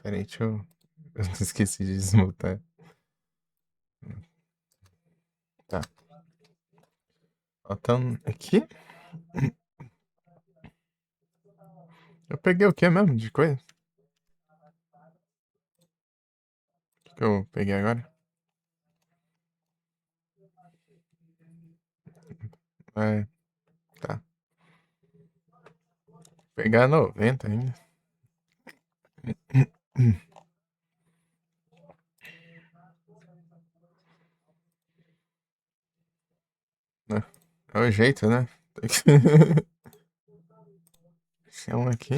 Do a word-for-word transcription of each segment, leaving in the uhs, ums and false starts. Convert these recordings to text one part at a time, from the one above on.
Pera aí, deixa eu. Eu esqueci de desmutar. Tá. Ó, então, aqui. Eu peguei o que mesmo de coisa? O que que eu peguei agora? É, tá. Pegar noventa ainda. É, é o jeito, né? Tem que Chama aqui.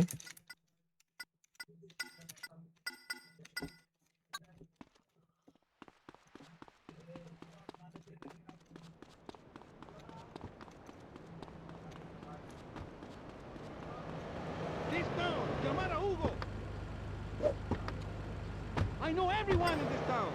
This town! Llamar a Hugo! I know everyone in this town!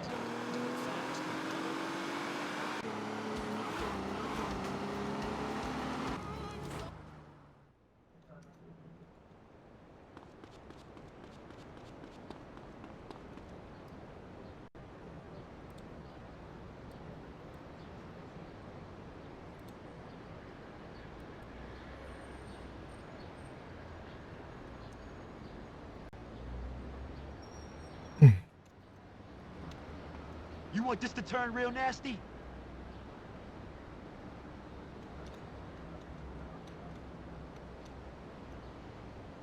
You want this to turn real nasty?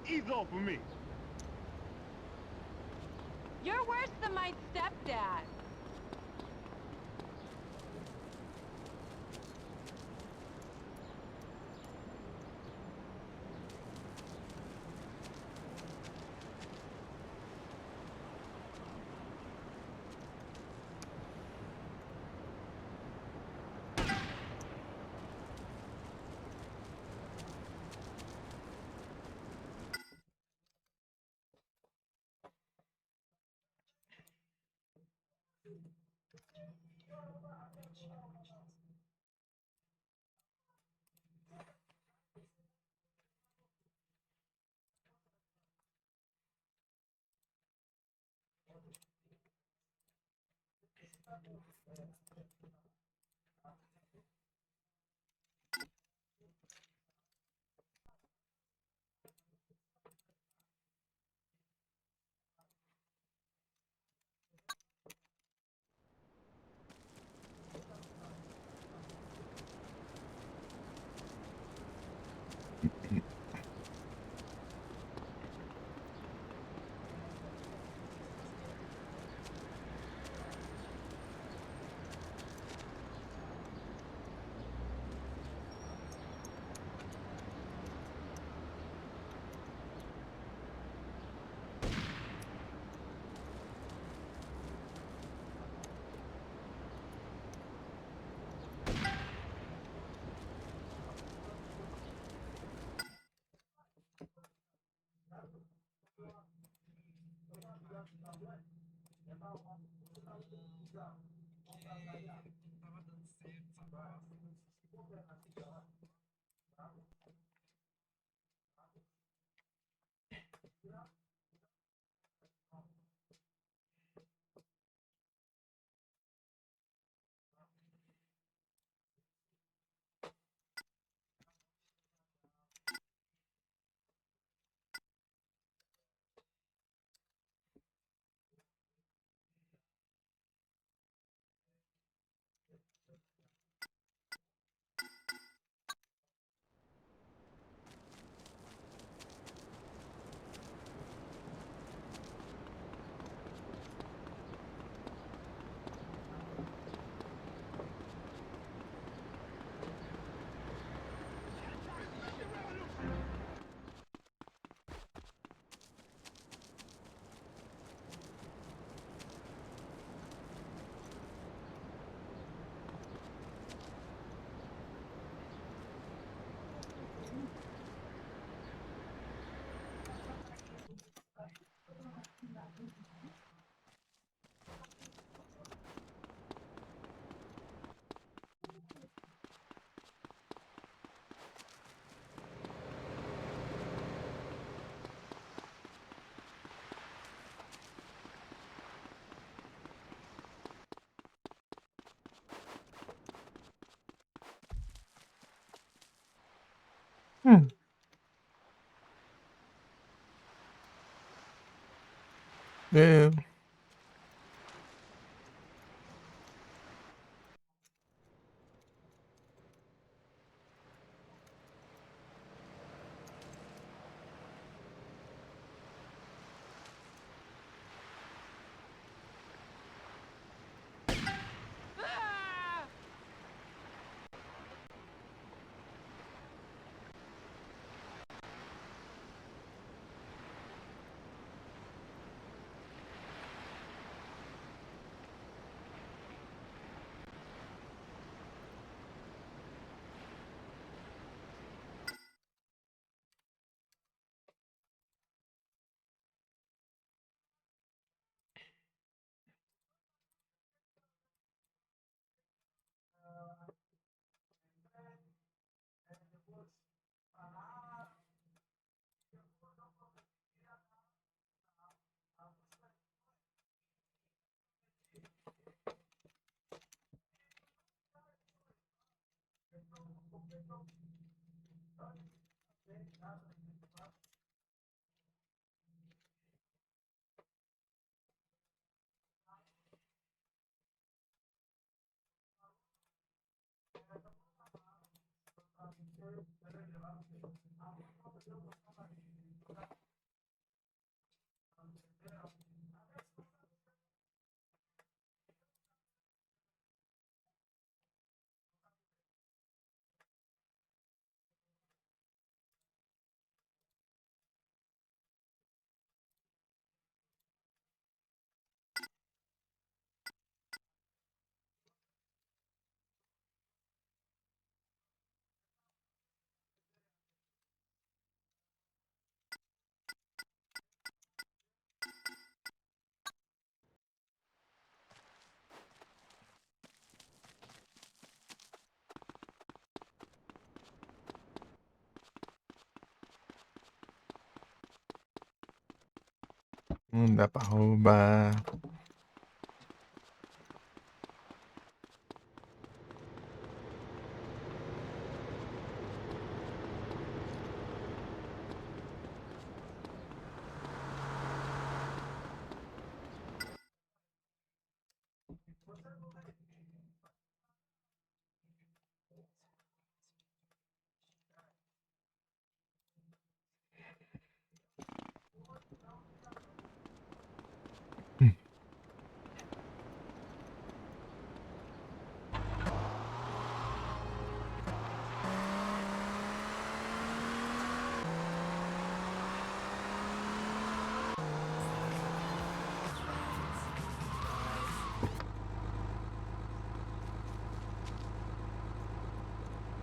Ease off of me. You're worse than my stepdad. Mm. Eh. Não dá pra roubar.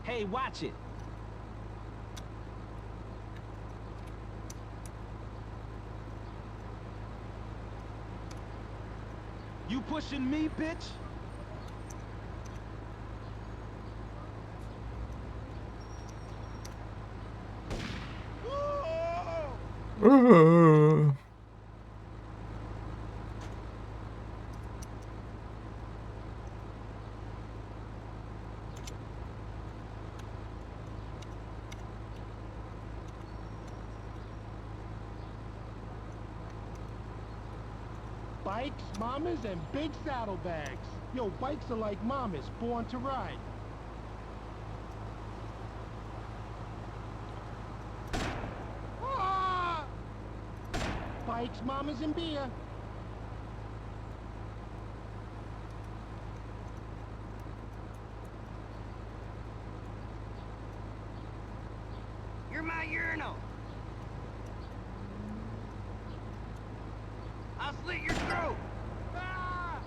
Hey, watch it. You pushing me, bitch? Whoa! Bikes, mamas, and big saddlebags. Yo, bikes are like mamas, born to ride. Ah! Bikes, mamas, and beer. You're my urinal. I'll slit your throat. Ah!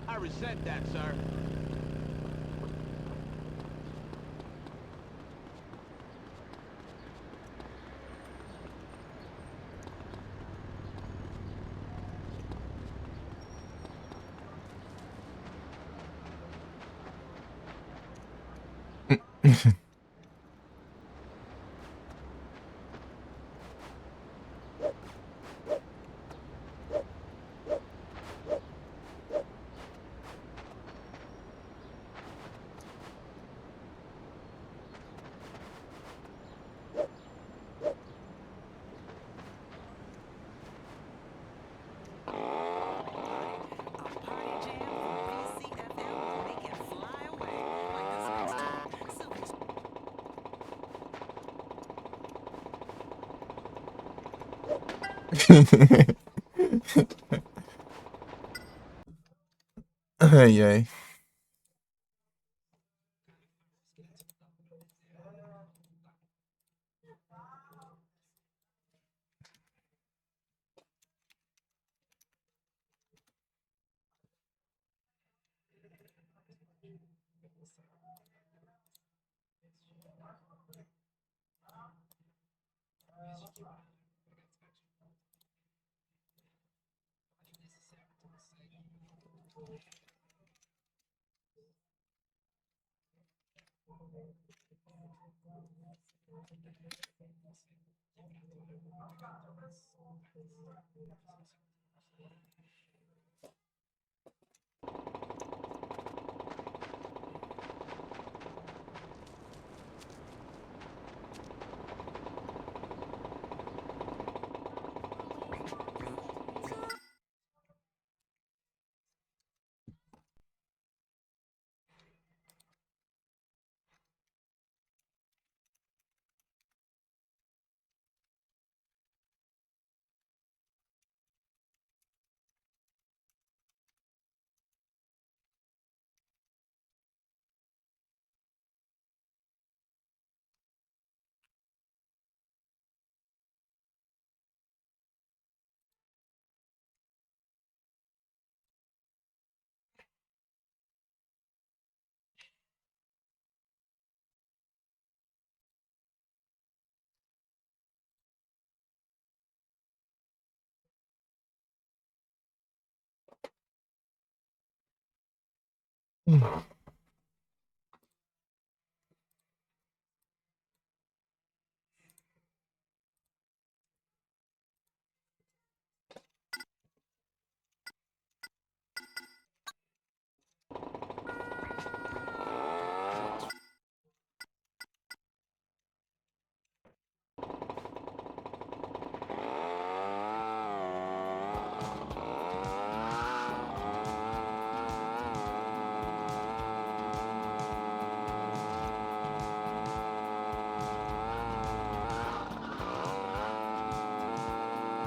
I resent that, sir. Ai, ai.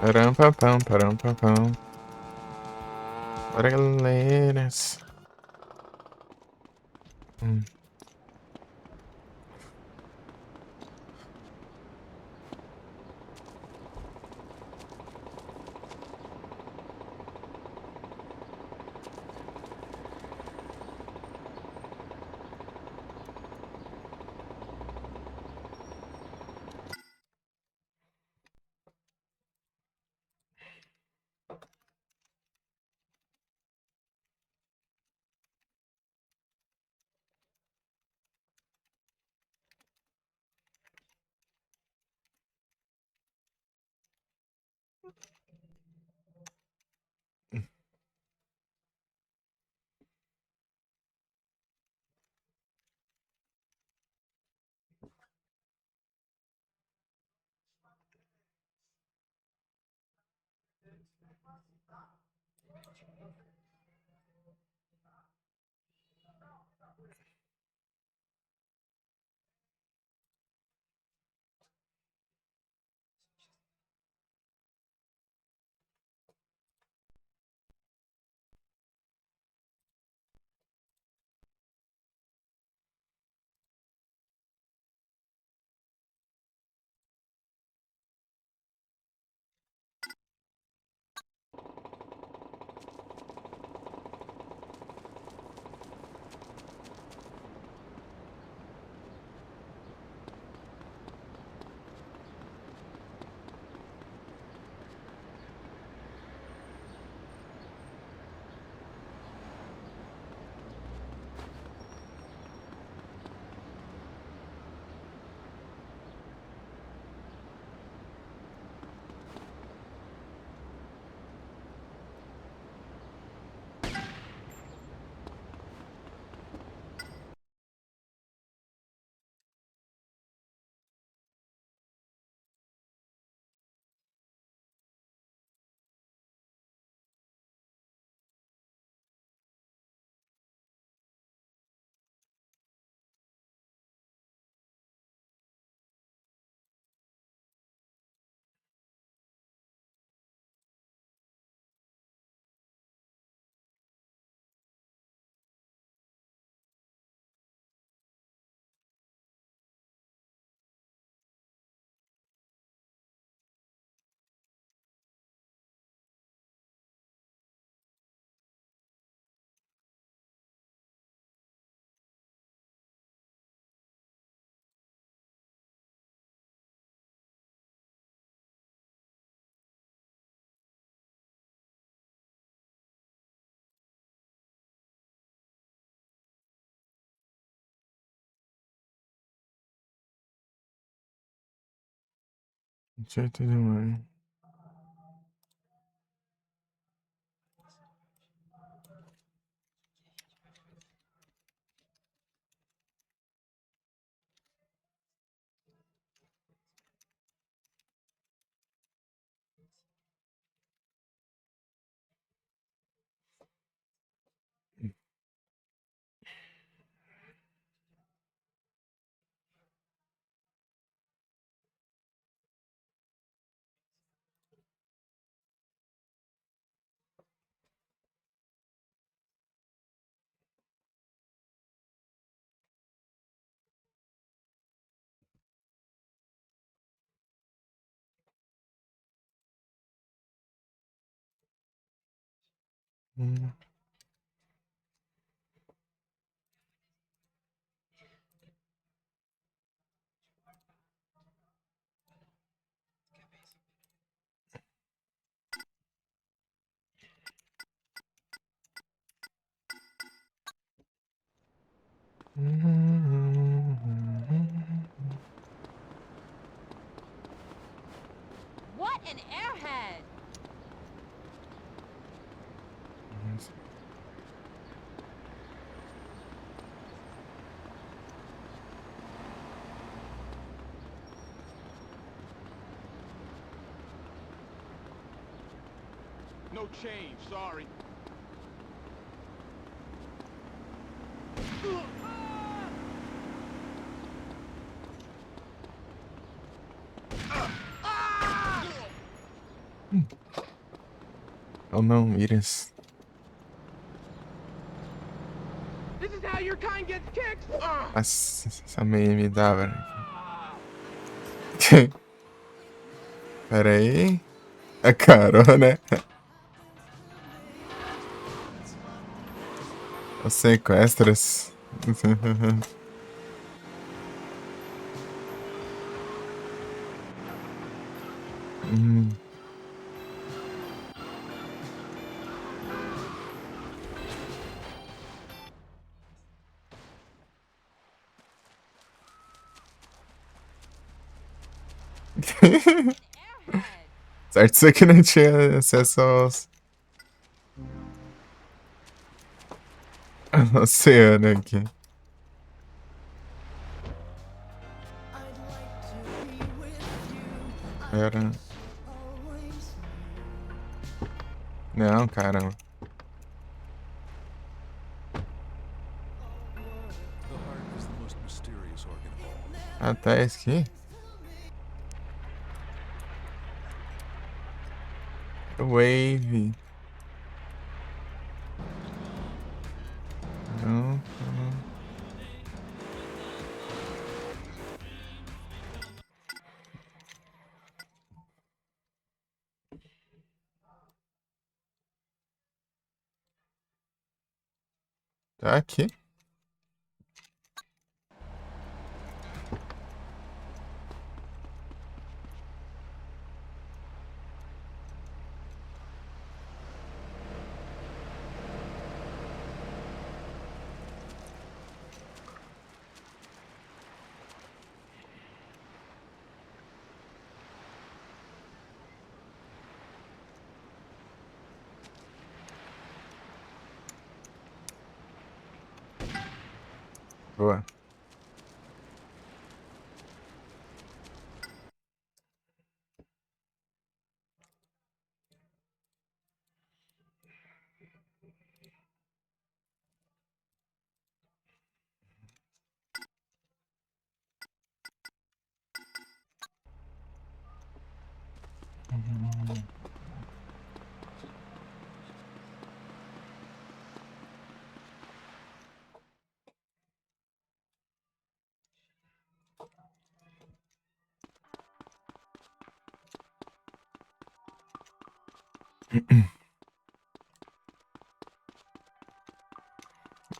Param, pam, pam, param, pam, pam. Ora, galera. Hum. Sete de maio. Mm. What an airhead! No change, sorry. Oh não, Miras. This is how your kind gets kicked. Ah! Nossa, essa meia me dá, velho. Pera aí. É caro, né? Os sequestros. Hum. Certo, isso aqui não tinha acesso aos... Oceano aqui. Pera. Não, caramba. Ah, tá, esse aqui? Wave. Não, não. Tá aqui. Boa.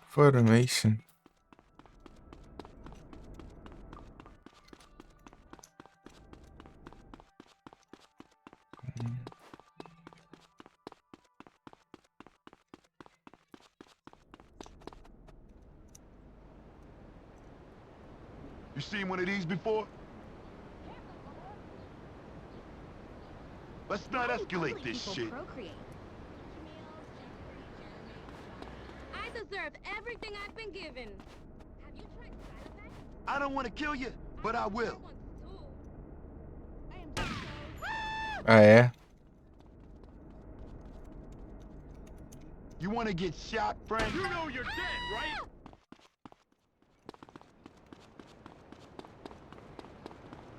Formation. You seen one of these before? Let's not escalate this shit. I deserve everything I've been given. Have you tried Skylovac? I don't want to kill you, but I will. Once too. I am just so Ah, é? You want to get shot, friend? You know you're dead, right?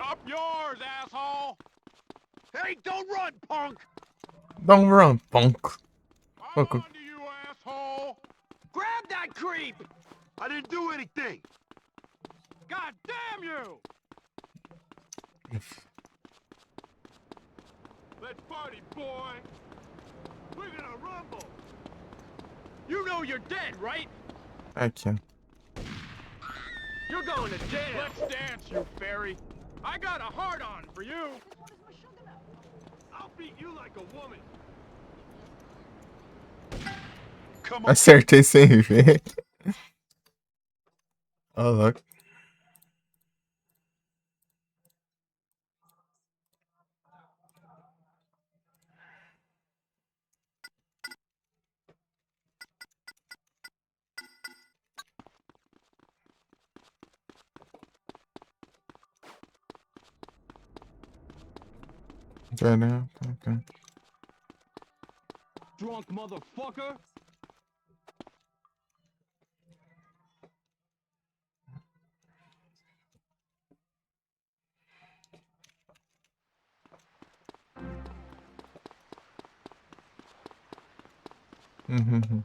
Up yours, asshole! Hey, don't run, punk! Don't run, punk. I'm on to you, asshole! Grab that creep! I didn't do anything! God damn you! Let's party, boy! We're gonna rumble! You know you're dead, right? Aqui. You're going to jail! Let's dance, you fairy! I got a hard on for you! I'll beat you like a woman! Come on! Acertei sem ver. Ó, louco. Entendeu? Ok. Drunk motherfucker! Uhum.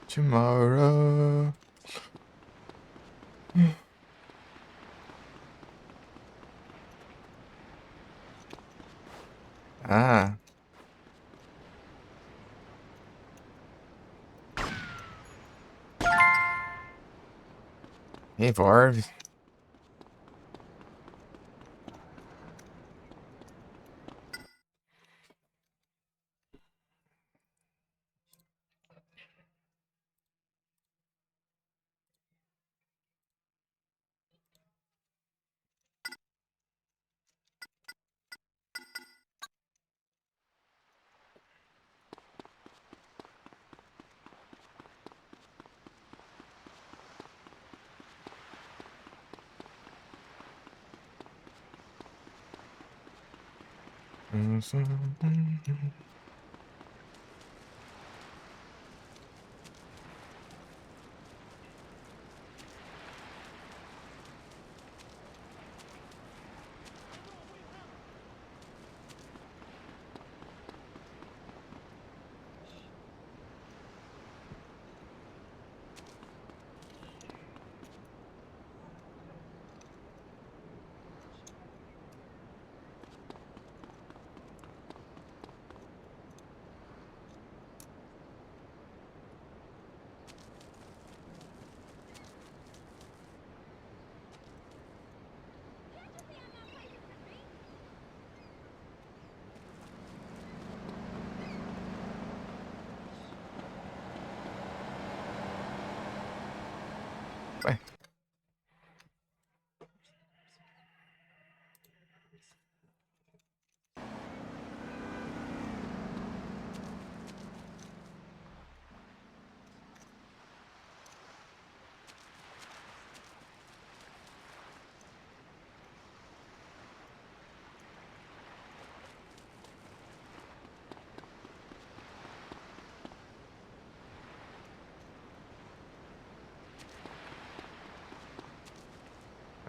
Tomorrow. Ah. Envolve.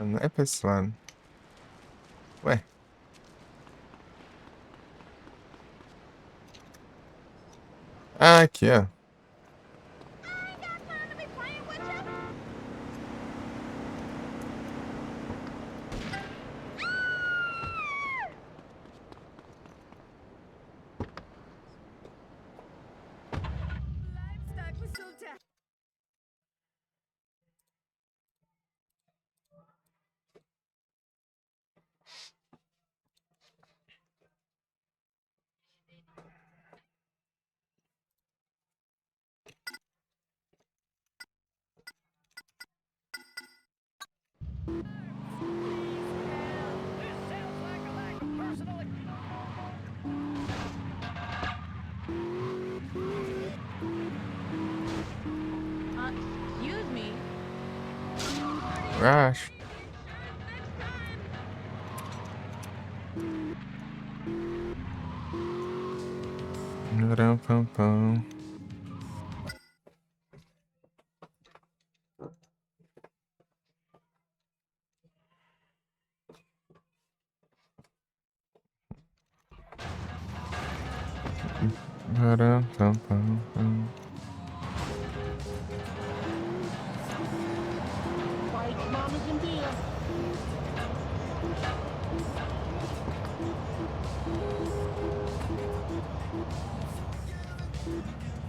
Não é pra esse lado. Ué. Ah, aqui, ó. Uh, excuse me. Gosh. Ram, pam, pam. Ram, pam, pam, pam.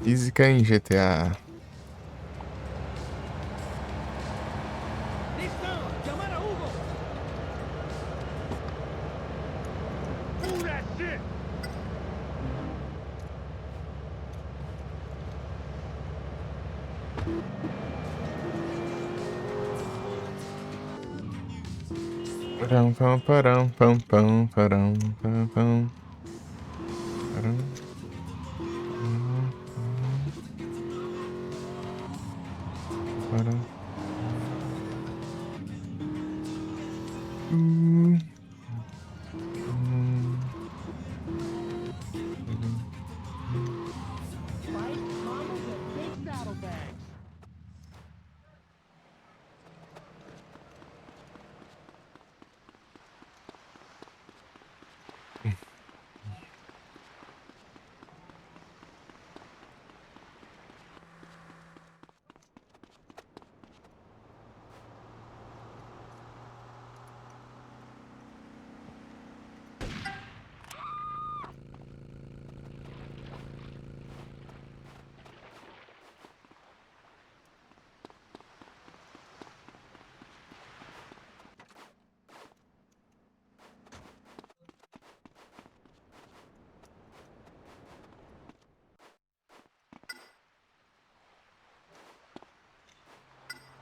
Física em G T A. Param, pam, param, pam, pam, param, pam, pam. Param. Param. Hum.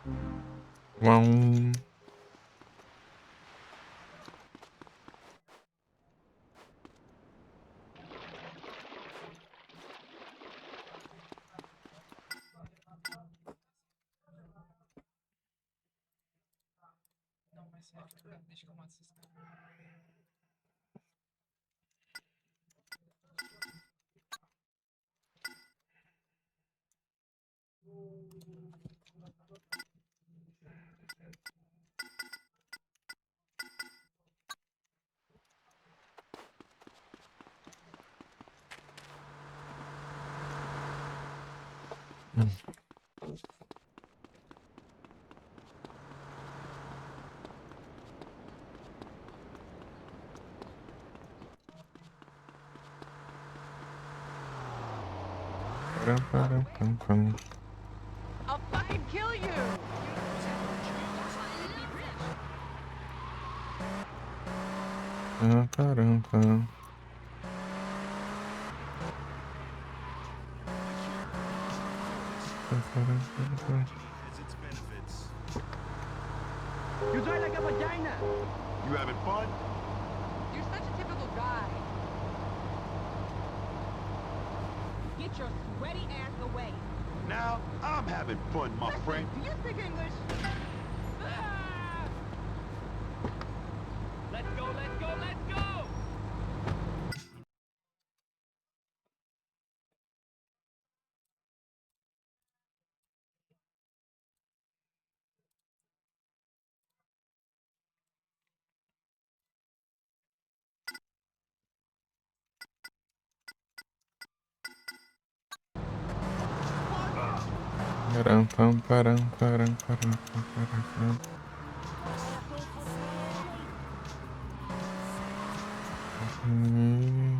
Hum. Uau. I'll fucking kill you! You drive like a vagina! You having fun? You're such a typical guy. Get your sweaty ass away. Now I'm having fun, my friend. Listen, do you speak English? Ah! Let's go, let's go, let's go! Param, pam, param, param, param, pam, param, pam. Hum.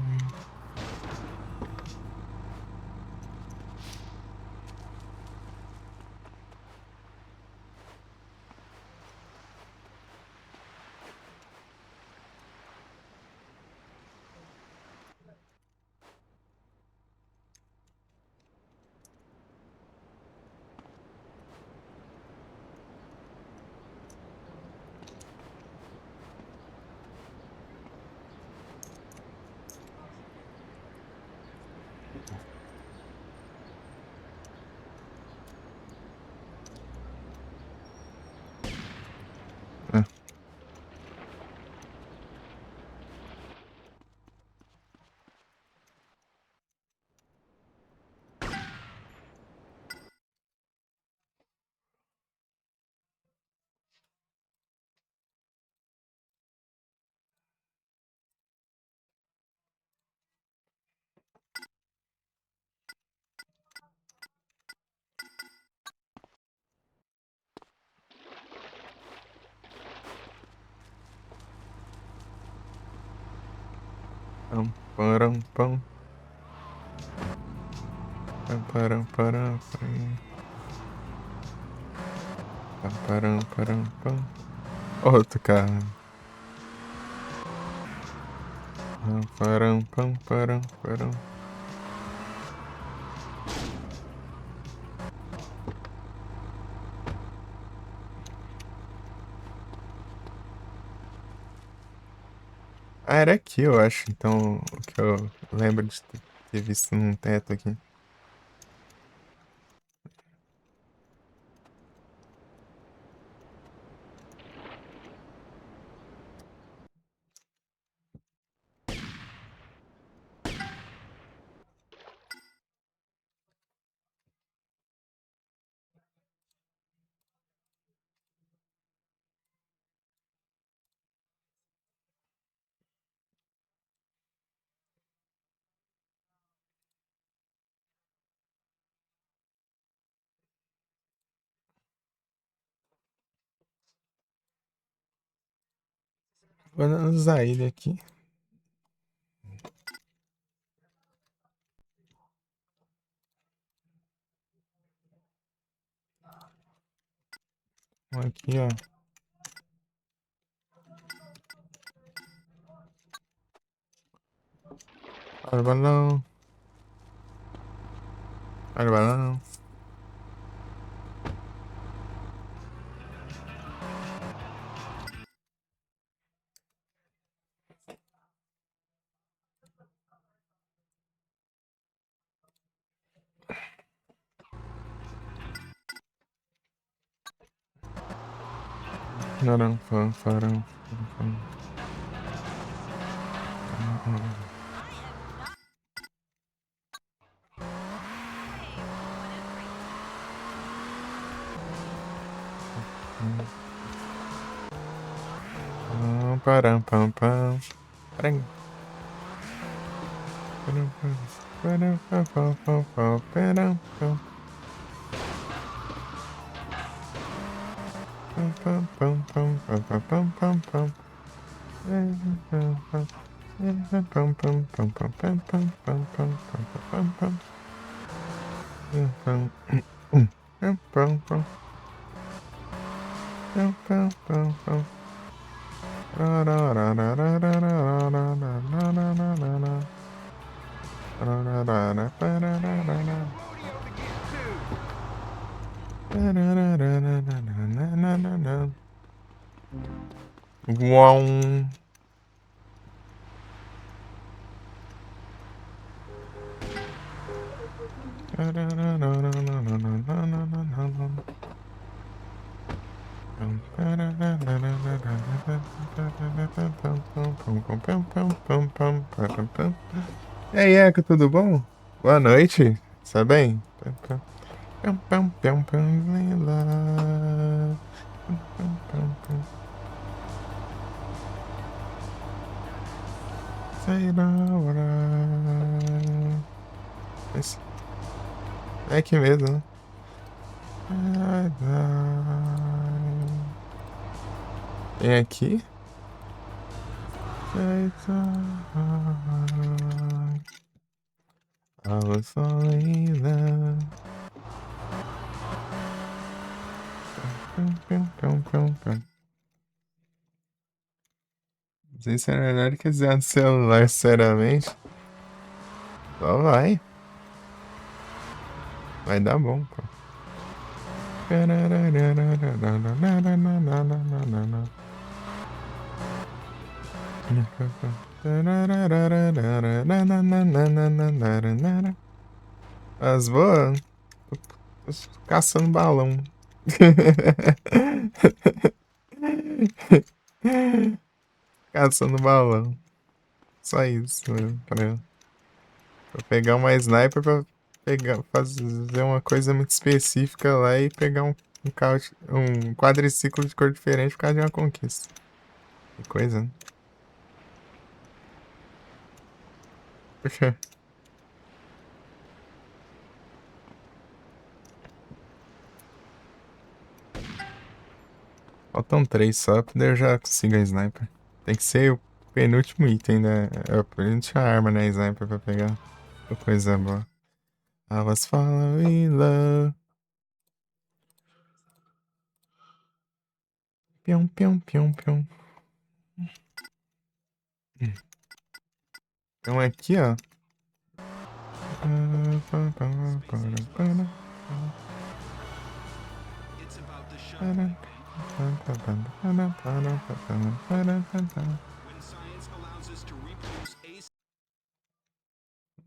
Param, pam. Pam, param, param, param. Pam, param, param, pam. Outro carro. Pam, param, pam, param, param. Ah, era aqui, eu acho. Então, o que eu lembro de ter visto num teto aqui. Vou analisar ele aqui. Aqui, ó. Olha o balão. Olha o balão. Naran, fan, faran, fan, fan. Pam, param, pam, pam. Param. Param, pam, param, pam, pam, param, pam. Pam, pam, pam, pam, pam, pam, pam, pam, pam. Pam, pam, pam, pam, pam, pam, pam, pam, pam, pam, pam. Pam, pam. Pam, pam, pam. Pam, pam, pam, pam. Ra, ra, ra. Uau. E aí, Eco, tudo bom? Boa noite. Tá bem? Pam, pam, pam, pam, vem lá. Pam, pam, pam, pam. Sei lá, ora. Esse. É aqui mesmo, né? Ai, ai. Tem aqui? Sei lá. I was falling in love. Pam, pam, pam, pam, pam. Não sei se era melhor que esse do celular, sinceramente. Só vai. Vai dar bom, pô. As boas. Caçando balão. Caçando balão. Só isso, né? Pra, pra pegar uma sniper pra pegar, fazer uma coisa muito específica lá e pegar um, um, cau- um quadriciclo de cor diferente por causa de uma conquista. Que coisa, né? Poxa. Faltam três só, daí eu já consigo a sniper. Tem que ser o Penúltimo item, né? Eu, a gente tinha arma, né? Sniper pra pegar. Ô, coisa boa. I was following love. Pião, pião, pião, pião. Então aqui, ó.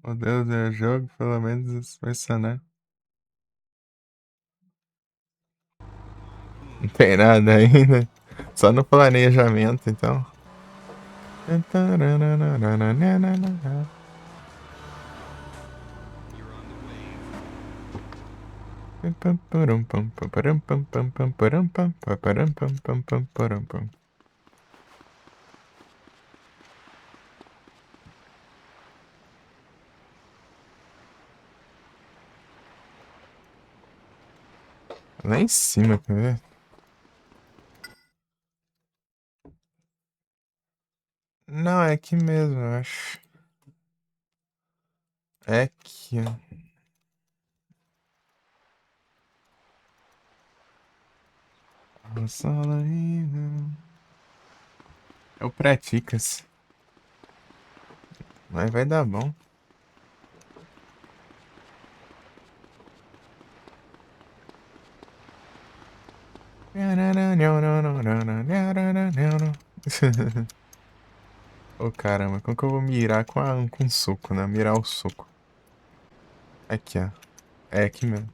Modelo de jogo, pelo menos, vai ser, né? Não tem nada ainda. Só no planejamento, então. Lá em cima, quer ver? Não, é aqui mesmo, eu acho. É aqui, ó. Uma sala ainda. É o Praticas. Mas vai dar bom. Ô, caramba, como que eu vou mirar com, a, com um soco, né? Mirar o soco. Aqui, ó. É aqui mesmo.